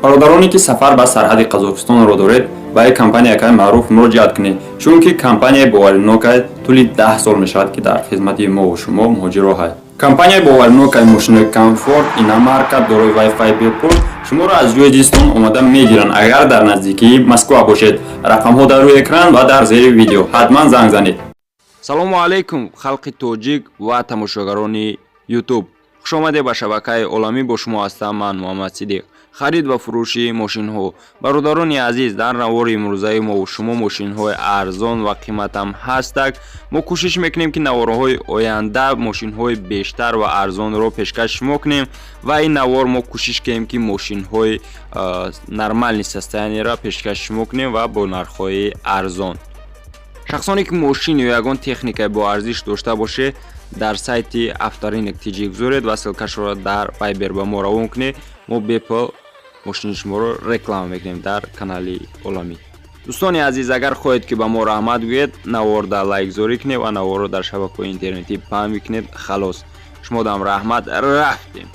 Бародароне ки сафар ба сарҳади Қазоқистонро доред, ба як компания кай маъруф муроҷиат кунед, чунки компанияи боваринокай тӯли 10 сол мешавад, ки дар хизмати мову шумо муҳоҷиро ҳай. Компанияи боваринокай мошинои комфорт, иномарка, дорои вайфай бепул шуморо аз ҷои зистон омода мегиранд, агар дар наздикии Москва бошед. Рақамҳо дар рӯи экран ва дар зери видео, ҳатман занг занед. Салому алайкум, халқи тоҷик ва тамошогарони Ютуб, хушомадед ба шабакаи Оламӣ. Бо шумо ҳастам ман, Муҳаммад Сидиқ. Харид ва фурӯши мошинҳо. Бародарони азиз, дар навори имрӯзаи мо шумо мошинҳои арзон ва қиматам ҳастак. Мо кӯшиш мекунем, ки наворҳои оянда мошинҳои бештар ва арзонро пешкаш шумо кунем ва ин навор мо кӯшиш кунем, ки мошинҳои нормальный состояние ро пешкаш шумо кунем ва бо нархҳои арзон. Шахсоне ки мошин ё ягон техникаи боарзиш дошта бошед, дар сайти Авторынок TJ гузоред ва ссылка шро дар Вайбер ба мо равон кунед. Мо бепул мошини шуморо реклама мекунем дар канали Оламӣ. Дӯстони азиз, агар хоҳед, ки ба мо раҳмат гӯед, наворда лайкзорӣ кунед ва наворро дар шабакаҳои интернетӣ паҳн бикунед. Халос, шумодам раҳмат. Рафтем.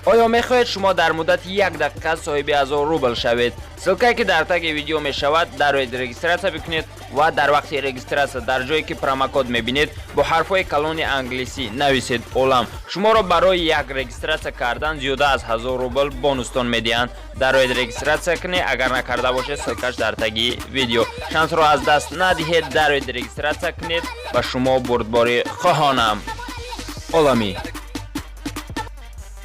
Оё мехоҳед шумо дар муддати як дақиқа соҳиби 1000 рубл шавед? Ссылка е ки дар таги видео мешавад, дароед, регистрация бикунед ва дар вақти регистрация дар ҷое ки промокод мебинед, бо ҳарфҳои калони англисӣ нависед «Олам». Шуморо барои як регистрация кардан зиёда аз 1000 рубл бонустон медиҳанд. Дароед, регистрация кунед, агар накарда бошед. Ссылка ш дар таги видео. Шансро аз даст надиҳед, дароед, регистрация кунед. Ба шумо бурдборӣ хоҳонам. Оламӣ.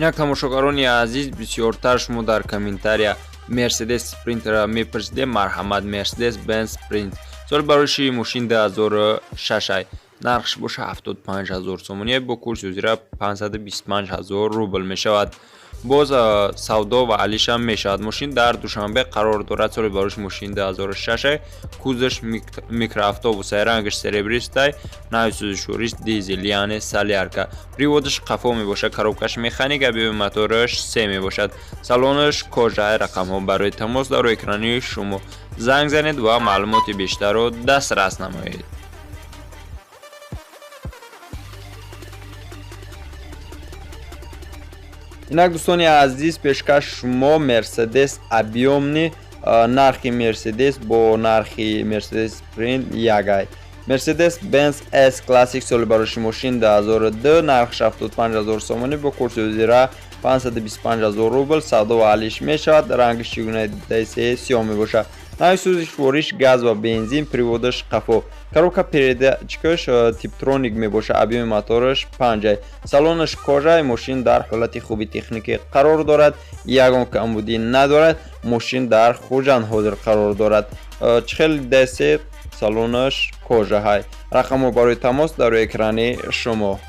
Як тамошогарони азиз, бисёртар шумо дар комментария Мерседес Спринтерро мепурсидем. Марҳамат, Мерседес Бенз Спринт, соли барои мошин 2006, нархш боша 75 ҳазор сомонӣ, бо курси ҳозира 525 ҳазор рубл мешавад. Боз савдо ва алишам мешавад. Мошин дар Душанбе қарор дорад. Соли барош мошин 2006, кузовш микроавтобусай, рангаш серебристый, нави сӯзишвориш дизел, яъне солярка, привод аш қафо мебошад, коробка ш механика, объёми мотораш се мебошад, салонаш кожа. Рақамҳо барои тамос дар экрани шумо, занг занед ва маълумоти бештарро дастрас намоед. Инак, дӯстони азиз, пешкаш шумо Мерседес объёмный. Нархи Мерседес бо нархи Мерседес Спринт ягай. Мерседес Бенз С Классик, соли бароши мошин 2002, нархш 75 ҳазор сомонӣ, бо курси ҳозира 525 ҳазор рубл, савдо ва алиш мешавад. Рангиш чӣ гуна дидаисе, сиёҳ мебошад. Нави сӯзишвориш газ ва бензин, привод аш қафо, коробка передачка ш типтроник мебошад, объёми мотораш панҷай, салонаш кожа. Мошин дар ҳолати хуби техникӣ қарор дорад, ягон камбудӣ надорад. Мошин дар Хуҷанд ҳозир қарор дорад. Чӣ хел дидаисе, салонаш кожа ҳай. Рақамҳо барои тамос дар рӯи экрани шумо.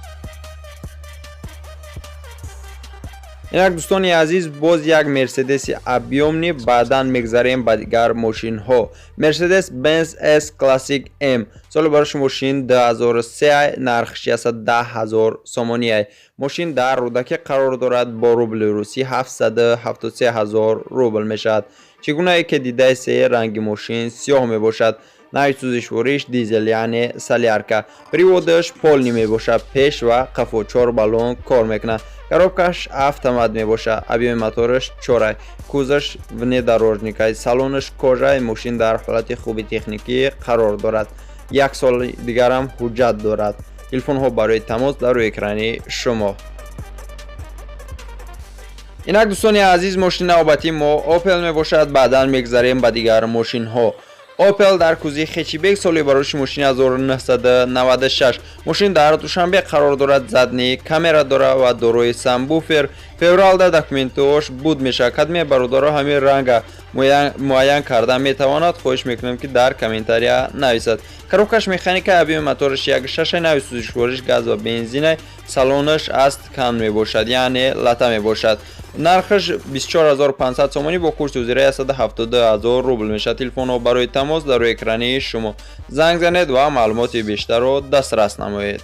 Инак, дӯстони азиз, боз як Мерседеси объёмный, баъдан мегзарем ба дигар мошинҳо. Мерседес Бенз С Классик М, соли бароши мошин 2003, нархш 110 ҳазор сомонӣ. Мошин дар Рӯдакӣ қарор дорад, бо рубли русӣ 773 ҳазор рубл мешавад. Чӣ гунае ки дидаисе, ранги мошин сиёҳ мебошад, нави сӯзишвориш дизел, яъне солярка, привод аш полный мебошад, пеш ва қафо чор баллон кор мекунад, коробка ш автомат мебошад, объёми мотораш чорай, кузовш внедорожник ай, салонаш кожа. Мошин дар ҳолати хуби техникӣ қарор дорад, як соли дигарам ҳуҷҷат дорад. Телефонҳо барои тамос дар рӯи экрани шумо. Инак, дӯстони азиз, мошини навбатии мо Опел мебошад, баъдан мегзарем ба дигар мошинҳо. Опел дар кузови хэтчбек, соли бароши мошини 1996, мошин дар Душанбе қарор дорад, задний камера дорад ва дорои сабвуфер. Февралда документош буд мешавад. Кадме бародаро ҳамин ранга муайян карда метавонад, хоҳиш мекунем, ки дар комментария нависад. Коробка ш механика, объёми мотораш 1,6, нави сӯзишвориш газ ва бензинай, салонаш аз ткань мебошад, яъне лата мебошад. Нархаш 24500 сомонӣ, бо курси ҳозира 172 000 рубл мешавад. Телефонҳо барои тамос дар рӯи экрани шумо, занг занед ва маълумоти бештарро дастрас намоед.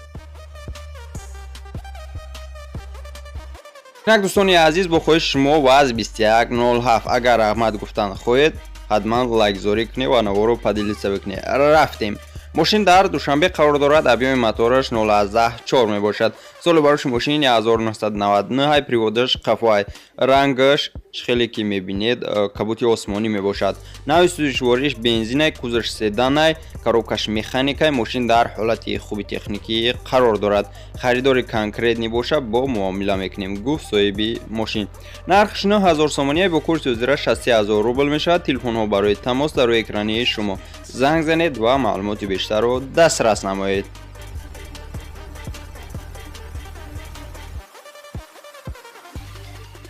Инак, дӯстони азиз, бо хоҳиши шумо ВАЗ 2107. Агар раҳмат гуфтан хоҳед, ҳатман лайкзорӣ кунед ва наворо поделиться бикунед. Рафтем. Мошин дар Душанбе қарор дорад, объёми мотораш 0,4 мебошад. Соли бароши мошин 1999, приводаш қафоай. Рангаш хеле ки мебинед, кабути осмонӣ мебошад. Навъи сӯзишвориш бензинай, кузоваш седанай, коробкаш механикай. Мошин дар ҳолати хуби техникӣ қарор дорад. Харидори конкретный боша, бо муомила мекунем, гуфт соҳиби мошин. Нархш 9000 сомонӣ, бо курси ҳозира 63000 рубл мешавад. Телефонҳо барои тамос дар рӯи экрани шумо. Занг занед ва маълумоти бештарро дастрас намоед.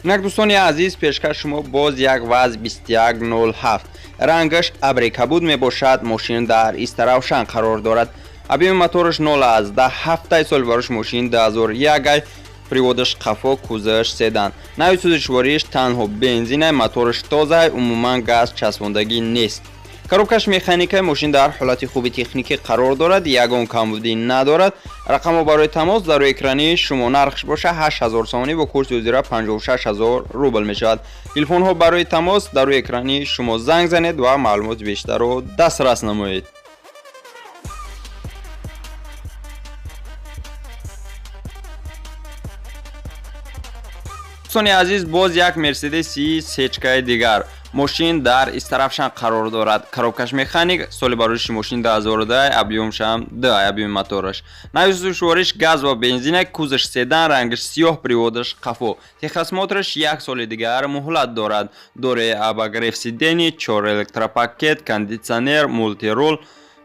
Инак, дӯстони азиз, пешкаш шумо боз як ВАЗ 2107. Рангаш абри кабуд мебошад. Мошин дар Истаравшан қарор дорад. Объёми мотораш 0,7, соли барош мошин 2001, приводаш қафо, кузоваш седан. Навъи сӯзишвориш танҳо бензинай, мотораш тозай, умуман газ часпондагӣ нест. Коробкаш механикаи. Мошин дар ҳолати хуби техникӣ қарор дорад, ягон камбудӣ надорад. Рақамҳо барои тамос дар рӯи экрани шумо. Нархш боша 8000 сомонӣ, бо курси ҳозира 56000 рубл мешавад. Телефонҳо барои тамос дар рӯи экрани шумо. Занг занед ва маълумоти бештарро дастрас намоед. Дӯстони азиз, боз як Мерседеси сечкаи дигар. Мошин дар Истаравшан қарор дорад, коробкаш механик, соли бароиши мошин 2010, объёмшам 2, объёми мотораш. Навъи сӯзишвориш газ ва бензина, кузоваш седан, рангаш сиёҳ, приводаш қафо. Техосмотраш як соли дигар муҳлат дорад. Дори обогрев сидений, чор электропакет, кондитсионер, мультирул.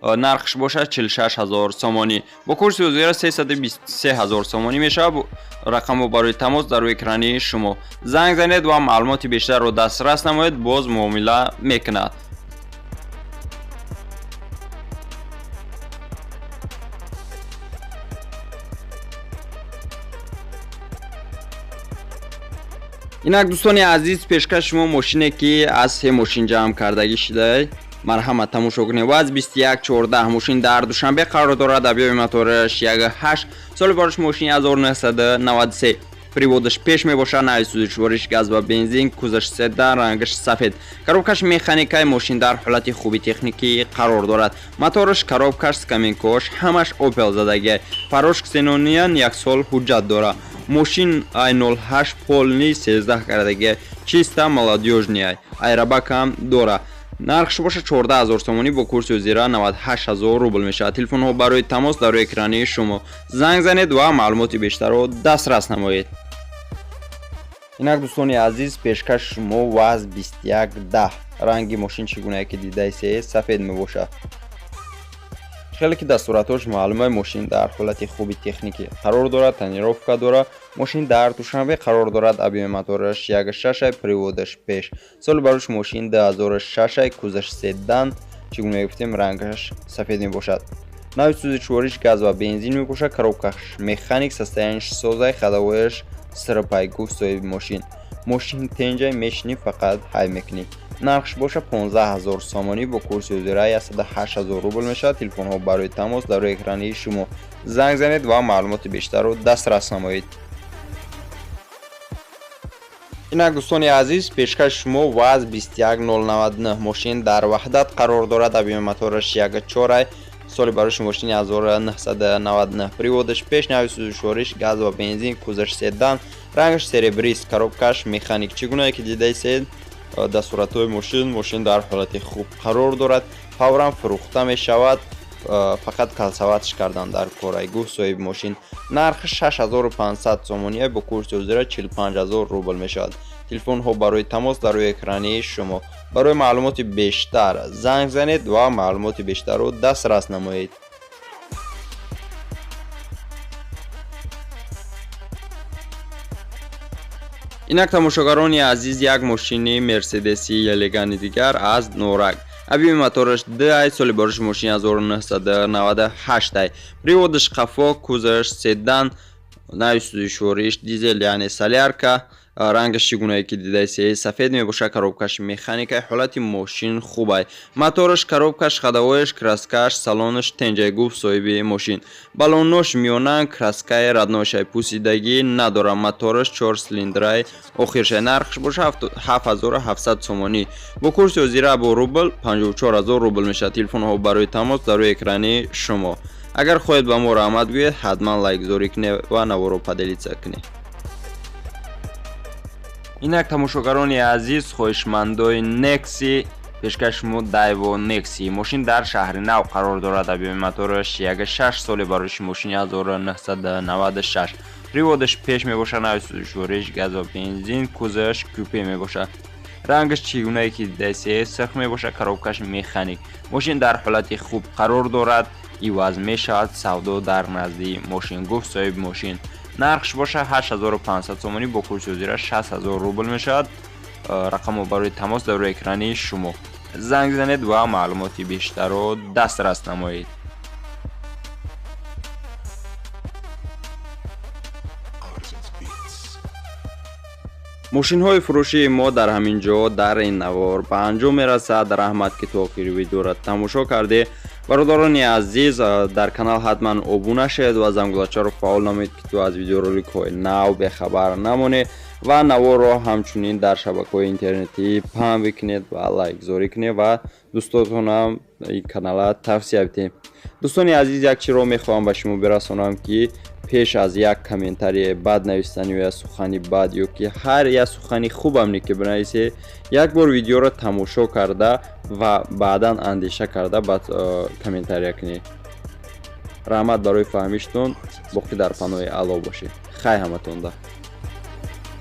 Нархш бошад 46 000 сомонӣ, бо курси ҳозира 323 ҳазор сомонӣ мешавад. Рақамҳо барои тамос дар рӯи экрани шумо. Занг занед ва маълумоти бештарро дастрас намоед, боз муомила мекунад. Инак, дӯстони азиз, пешкаш шумо мошине, ки аз се мошин ҷамъ кардагӣ шуда. Марҳамат, тамошо кунед. ВАЗ 2114. Мошин дар Душанбе қарор дорад, объёми мотораш 1,8, соли барош мошин 1993, приводаш пеш мебошад. Навъи сӯзишвориш газ ва бензин, кузоваш седан, рангаш сафед, коробкаш механикаи. Мошин дар ҳолати хуби техникӣ қарор дорад. Мотораш, коробкаш, скамейкош ҳамаш Опел задагиай. Фарош ксенониан, як сол ҳуҷҷат дорад. Мошин ай 08 полный 13 кардагиай, чисто молодёжный, айрабакам дора. Нархш боша 14 000 сомонӣ, бо курси ҳозира 98 000 рубл мешавад. Телефонҳо барои тамос дар рӯи экрани шумо. Занг занед ва маълумоти бештарро дастрас намоед. Инак, дӯстони азиз, пешкаш шумо ВАЗ 2110. Ранги мошин, чӣ гунае ки дидаисе, сафед мебошад. Хеле ки дастуратош маълума, мошин дар ҳолати хуби техникӣ қарор дорад, тонировка дорад. Мошин дар Душанбе қарор дорад, объёми мотораш 1,6, приводаш пеш, соли барош мошин 2006, кузоваш седан, чӣ гуна гуфтем, рангаш сафед мебошад. Навъи сӯзишвориш газ ва бензин мебошад, коробкаш механик, состояниеш созай, ходовояш сирпай, гуфт соҳиби мошин. Мошин тенҷай, мешинӣ, фақат ҳай мекунӣ. Нархш боша 15 000 сомонӣ, бо курси ҳозира 108 000 рубл мешавад. Телефонҳо барои тамос дар рӯи экрани шумо. Занг занед ва маълумоти бештарро дастрас намоед. Инак, дӯстони азиз, пешкаши шумо ВАЗ 21099. Мошин дар Ваҳдат қарор дорад, объёми мотораш 1,4, соли бароши мошини 1999, приводаш пеш, навъи сӯзишвориш газ ва бензин, кузоваш седан, рангаш серебрист, коробкаш механик. Чӣ гунае ки дидаисед дастуратҳои мошин, мошин дар ҳолати хуб қарор дорад, фавран фурӯхта мешавад, фақат калсаватш кардан дар корай, гуфт соҳиби мошин. Нархи 6500 сомония, бо курси ҳозира 45 000 рубл мешавад. Телефонҳо барои тамос дар рӯи экрани шумо. Барои маълумоти бештар занг занед ва маълумоти бештарро дастрас намоед. Инак, тамошогарони азиз, як мошини Мерседеси Елегани дигар аз Норак. Объёми мотораш 2, соли бориши мошини 1998, приводаш қафо, кузоваш седан, навъи сӯзишвориш дизел, яъне солярка. Рангаш чӣ гунае ки дидаи, сафед мебошад. Коробкаш механика, ҳолати мошин хубай, мотораш, коробкаш, ходовояш, краскаш, салонаш тенҷай, гуфт соҳиби мошин. Балонош миёна, краскаи роднойшай, пусидагӣ надорад. Мотораш чор цилиндрай, охиршай. Нархш боша 7700 сомонӣ, бо курси ҳозира бо рубл 54 000 рубл мешавад. Телефонҳо барои тамос дар рӯи экрани шумо. Агар хоҳед ба мо раҳмат гӯед, ҳатман лайкзорӣ кунед ва наворо поделиться кунед. Инак, тамошогарони азиз, хоҳишмандои Некси, пешкаши шумо Дайво Некси. Мошин дар Шаҳри Нав қарор дорад. Объёми мотораш 1,6, соли барои мошини 1996, приводаш пеш мебошад, нави сӯзишвориш газо бензин, кузоваш купе мебошад. Рангаш чӣ гунае ки дидасе, сирх мебошад. Коробкаш механик. Мошин дар ҳолати хуб қарор дорад, иваз мешавад, савдо дар назди мошин, гуфт соҳиби мошин. Нархш бошад 8500 сомонӣ, бо курси ҳозира 60 000 рубл мешавад. Рақамҳо барои тамос дар рӯи экрани шумо. Занг занед ва маълумоти бештарро дастрас намоед. Artisans Beats. Мошинҳои фурӯшии мо дар ҳамин ҷо дар ин навор ба анҷом мерасад. Раҳмат, ки то охири видеоро тамошо кардед. Бародарони азиз, дар канал ҳатман обуна шавед ва зангулачаро фаъол намоед, ки ту аз видеороликҳои нав бехабар намонед, ва наворро ҳамчунин дар шабакаҳои интернетӣ паҳн бикунед ва лайкзорӣ кунед ва дӯстотонам ин канала тавсия бидиҳед. Дӯстони азиз, як чиро мехоҳам ба шумо бирасонам, ки пеш аз як комментарие бад навистан ё як сухани бад ё ки ҳар як сухани хубам не ки бинависед, як бор видеоро тамошо карда ва баъдан андеша карда, баъд комментария кунед. Раҳмат барои фаҳмиштон. Боқӣ дар паноҳи Аллоҳ бошед. Хай ҳаматонда.